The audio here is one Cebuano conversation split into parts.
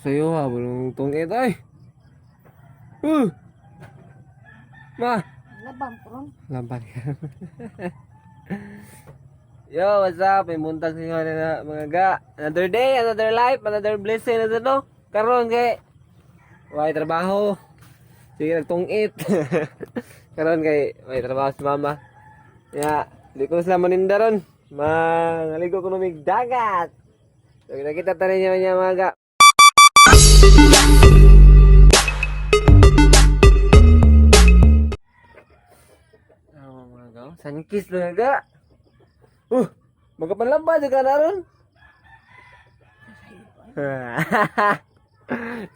Sa'yo ha, bulong tungit ay. Ma! Laban ko ron. Laban ka. Yo, what's up? May buntag sa inyo na mga ga. Another day, another life, another blessing na no? Karon kay way trabaho. Sige nagtungit. Karon kay may trabaho si mama. Ya, di ko sila maninda ron. Mangaligo ko numig dagat. So, kita ta ninyo niya mga ga. Oh, mga ga. Sankis mga ga. Magapanlaba jud ka na ron.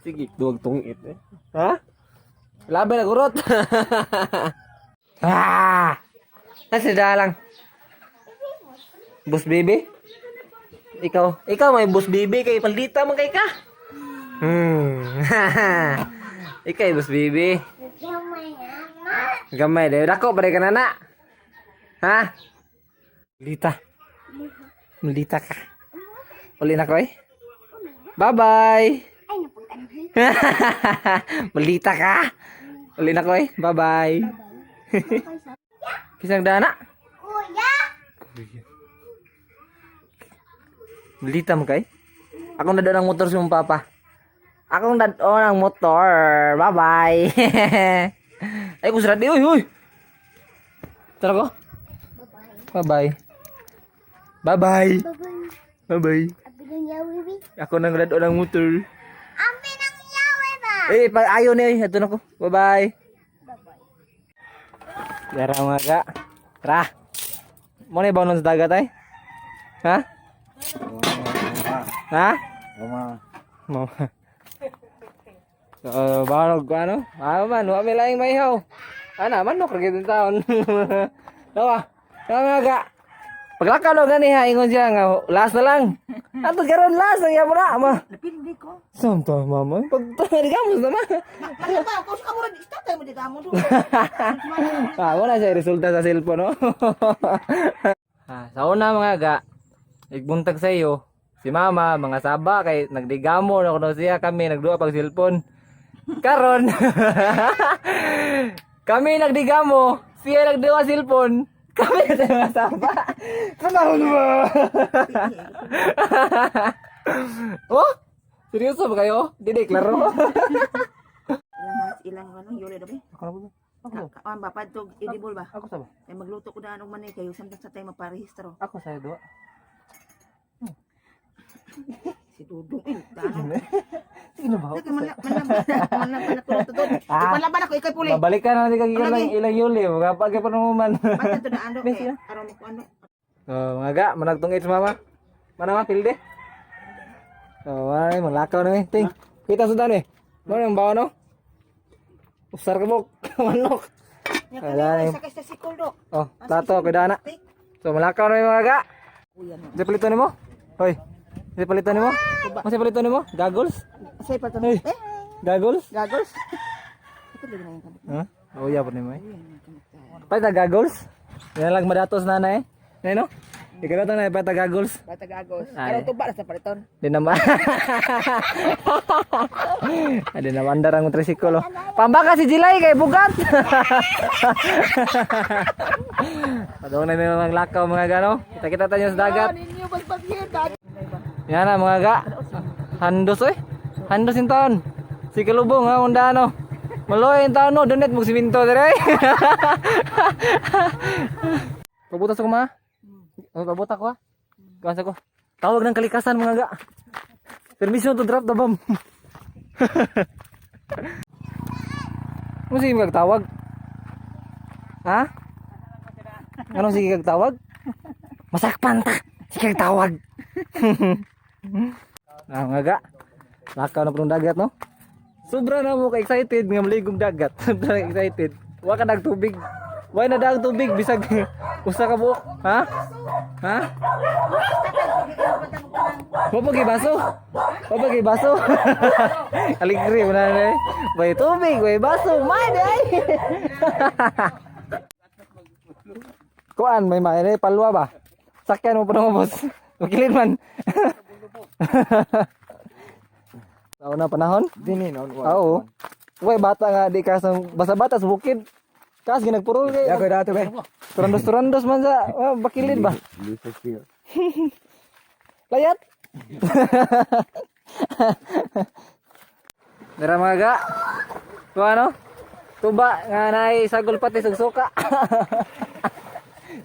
Sige, duwag tungit eh. Ha? Labi na gurot. Ah! Nasa dalang. Boss baby? Ikaw, ikaw may boss baby kay paldita man kay ka. Ikaw boss baby. Gamay ama. Gamay dayo dako pare ka na. Ha? Lita. Lita ka. Uli na ko eh. Bye-bye. Ay, napag-anhi. Malita ka. Uli na ko eh. Bye-bye. Kisang dana. Kuya! Malita mo kay? Ako na doon ang motor sa mong papa. Akong dadon ang motor. Bye-bye. Ay, kusrat di. Uy, uy. Tara ko. Bye-bye. Bye-bye. Bye-bye. Bye-bye. Bye-bye. Abi ng yawi, bi. Ako nang dadon ang motor. Abi ng yawi ba? Eh, pa ayaw niya eh. Ito na ko. Bye-bye. Bye-bye. Tara mga ka. Tara. Mo na ibaw sa dagat ay? Ha? Ha? Mama. Mama. So, banog ko ano? Ah man, wa may laing maihaw. Ana, manok ra gyud taon. Dawa. Dawa mga ka. Paglakaw daw gani ha, ingon siya nga last na lang. Ato karon last ang yamo na ma. Napindi ko. Samta mama, pag gamos na ma. Malaba, kung sa kamura, stop tayo mo di kamo doon. Ah, wala siya resulta sa cellphone, no? Ah, sa una mga ga, igbuntag sa iyo, si mama, mga saba, kay nagdigamo na kuno siya kami, nagduha pag cellphone. Karon, kami nagdigamo, siya nagduha cellphone, kami sa mga saba. Panahon mo! Oh? Seryoso ba kayo? Dili, klaro. Ilang has, ilang ano, yuli daw eh. Ako na ba? Ako. Kaon ba, padtog, edibol ba? Ako sa ba? Kay magluto ko na anong manay kayo, samtang sa tayo maparehistro. Ako sa duha. Si Dudong, eh, dano. Sige na ba? Lagi, manlaban ako to doon. Ah. Manlaban ako, ikay puli. Babalik ka na natin kag ilang Lagi. ilang yuli, kapag pa naman. Basta to na ano, Busy eh, aron mo ko ano. Oh, mga ga, managtong age mama. Mana ma pilde? Oh, ay malakaw na eh. Ting. Kita sudan eh. Mo nang bawa no? Usar ka bok, manok. Nya Wala kani, na sa kay sa sikol do. Oh, plato kay dana. So malakaw na eh, mga ga. Kuya no. Di palitan nimo? Hoy. Di palitan nimo? Masih palitan nimo? Goggles? Say pa to. Hey. Eh, Goggles? goggles. Ito lagi na yung kamot. Ha? Oh, ya po nimo eh. Ayan, yung kamot. Pahit na goggles? Yan lang madatos na eh. Nay no? Ikaw na pahit na goggles. Bata goggles. Ay. Aron tuba na sa paliton. Di naman. Adi naman andar ang trisiklo. Pambaka si Jilay kay bugat. Padung na may mga lakaw mga gano. Kita-kita tayo sa dagat. Ninyo basbas yun, dad. Yan na mga ga. Handos eh. Handos yung taon. Si Kalubong ha, unda ano. Maloy yung taon no, donet mo siminto dire. Pabutas ako ma. Oh, pabuta ko ha. Kuha ko. Tawag ng kalikasan mga ga. Permission to drop the bomb. Ano sige kag tawag? Ha? Ano sige kag tawag? Masakpan ta. Sige kag tawag. Ah, mga ga. Lakaw na punong dagat, no? Sobra na mo ka-excited nga maligong dagat. Sobra na excited. Wa ka nagtubig. Wa na dag tubig bisag usa ka buok. Ha? Ha? Wa pa kay baso? Wa pa kay baso? Aligre mo na na. Eh. Way tubig, way baso, may day. Kuan may may palwa ba? Sakyan mo pa na boss. Makilid man. Sa una panahon? Dini noon. Oo. Way bata nga di ka sa basta bata sa bukid. Kas ginagpurol kay. Ya ko dato kay. Turandos turandos man sa bakilid ba? Lisod siya. Layat. Dara mga ga. Tuwa no? Tuba nga naay sagol pati sa suka.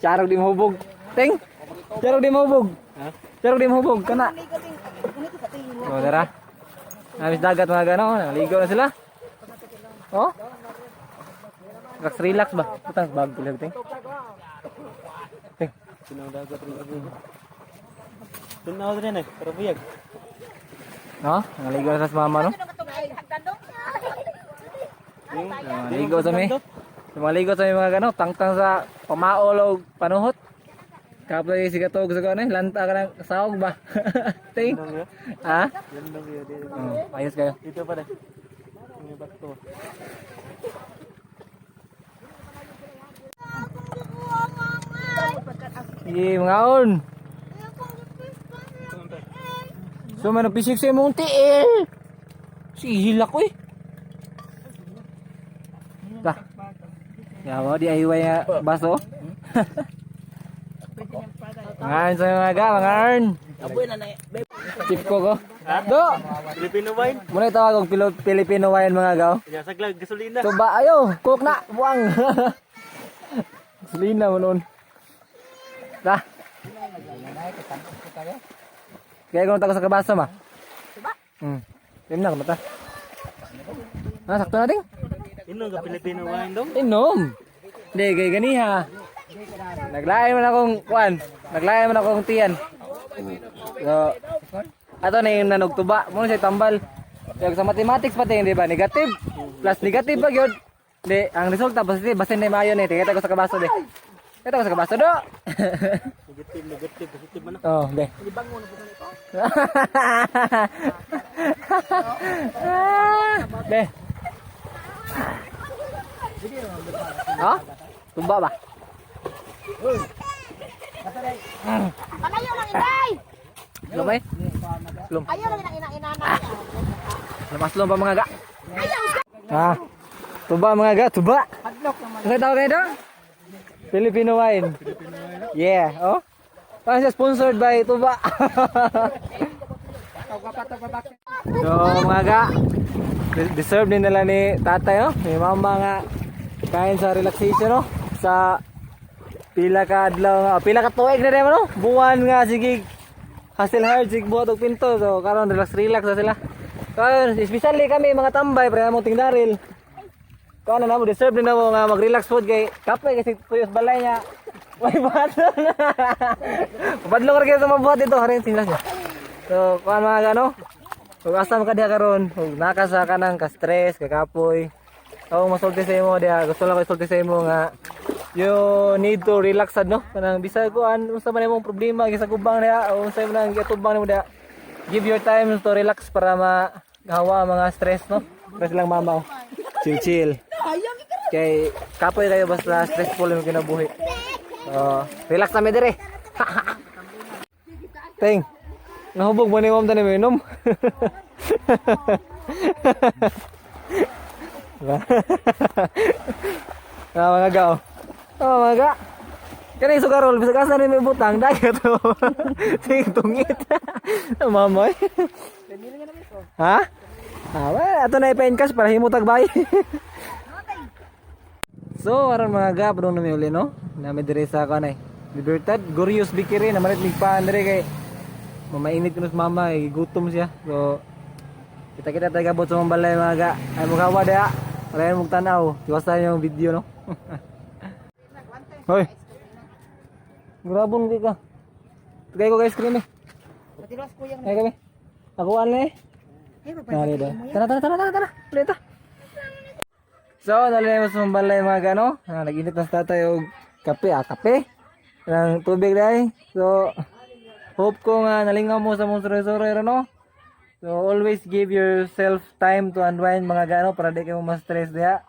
Charog di mahubog. Ting. Charog di mahubog. Charog di mahubog kana. Oh, dara. Namis dagat mga gano, naligo na sila. Oh. Relax, relax ba? Putang bag tuloy ting. Ting. Tunaw rin eh, pero buyag. No? Naligo na sila sa mama no? Naligo sa mi. Maligo sa mi mga gano, tangtang sa pamaol o panuhot. Kapoy si katog sa kuno, lanta ka ng sahog ba? Ting. Ha? Oh, ayos kayo. Dito pa rin. May bato. Sige, mga on. So, man, pisik sa imong tiil. Sige, hilak ko eh. Ba. Yawa, DIY nga baso. Mga sa mga ga, mga earn. Chip ko ko. Do! Filipino wine. Muna tawag og Filipino wine mga gaw. Sinasaglag, gasolina. So ba ayo, cook na, buang. Gasolina mo noon. Ta. Kaya kung tago sa kabasa ma. Yun na kumata. Ah, sakto na ding. Inom ka Filipino wine dong. Inom. Hindi, kay ganiha. Naglain man akong kuan. Naglain man akong tiyan. So, ato na yung nanugtuba. Muna siya tambal. Kaya sa mathematics pati, hindi ba? Negative. Plus negative pa yun. Hindi, ang resulta positive. Basta hindi maayon eh. Kita ko sa kabaso di. Kita ko sa kabaso do. Negative, negative, positive man. Oh, hindi. Be. Ha? Tumba ba? Palayo lang inay! Lumay? Lum. Ayaw lang inang inang inana. Lumaslong pa mga ga. Ha? Tuba mga ga, tuba. Ano tawag kayo doon? Filipino wine. Yeah, oh. Parang siya sponsored by Tuba. So mga ga, deserve din nila ni tatay, oh. Ni mama nga kain sa relaxation, oh. Sa pila ka adlaw nga, pila ka tuig na rin, no? Buwan nga sige hustle hard sige buhat og pinto. So karon relax relax na sila. Karon especially kami mga tambay pre among tingdaril. Kuan na mo deserve din na mo nga mag-relax food kay kapoy kasi tuyos balay niya. Way bato na. Padlo ka kayo sa mabuhat dito haring tinglas niya. So kuan mga ano? Kung asa man ka diha karon, kung nakasa ka ng ka-stress, kakapoy. Ako masulti sa imo diha, gusto lang ko isulti sa imo nga you need to relax sad no. Kanang bisag kuan unsa man imong problema sa gubang diha o unsa man ang giatubang nimo diha. Give your time to relax para magawa ang mga stress no. Stress lang mama oh. Chill chill. Kay kapoy kayo basta stressful yung kinabuhi. So, relax na mi dire. Ting. Nahubog mo ni ma'am tani mo inom. Ah, mga ga. Oh, oh mga ga. Kani sugarol bisag asa ni may butang dagat to. Ting tungit. Mamoy. Ha? Ah, well, ato na ipa cash para himo tagbay. So, aron mga ga, padung nami uli no. Nami dire sa kanay. Libertad, Gorius Bikiri na malit migpaan dire kay mamainit kuno sa mama, eh, gutom siya. So, kita-kita tayo kabot sa mga balay mga ga. Ay mukhawa diha. Wala mong tanaw. Iwasan yung video no. Hoy. Grabon kay ka. Tagay ko guys cream eh. Ay kami. Ako ano eh. Nari da. Tara tara tara tara tara. Ulit ta. So, nalala mo sa mga balay mga gano. Ah, nag-init na sa tatay og kape, ah, kape. Ng tubig dai. So, hope ko nga nalingaw mo sa mong suroy-suroy no. So, always give yourself time to unwind mga gano para di kayo ma-stress diha.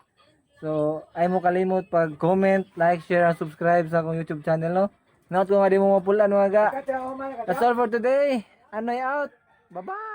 So, ay mo kalimot pag comment, like, share, and subscribe sa akong YouTube channel no. Not ko nga di mo mapulan mga ga. That's all for today. Anoy out. Bye-bye!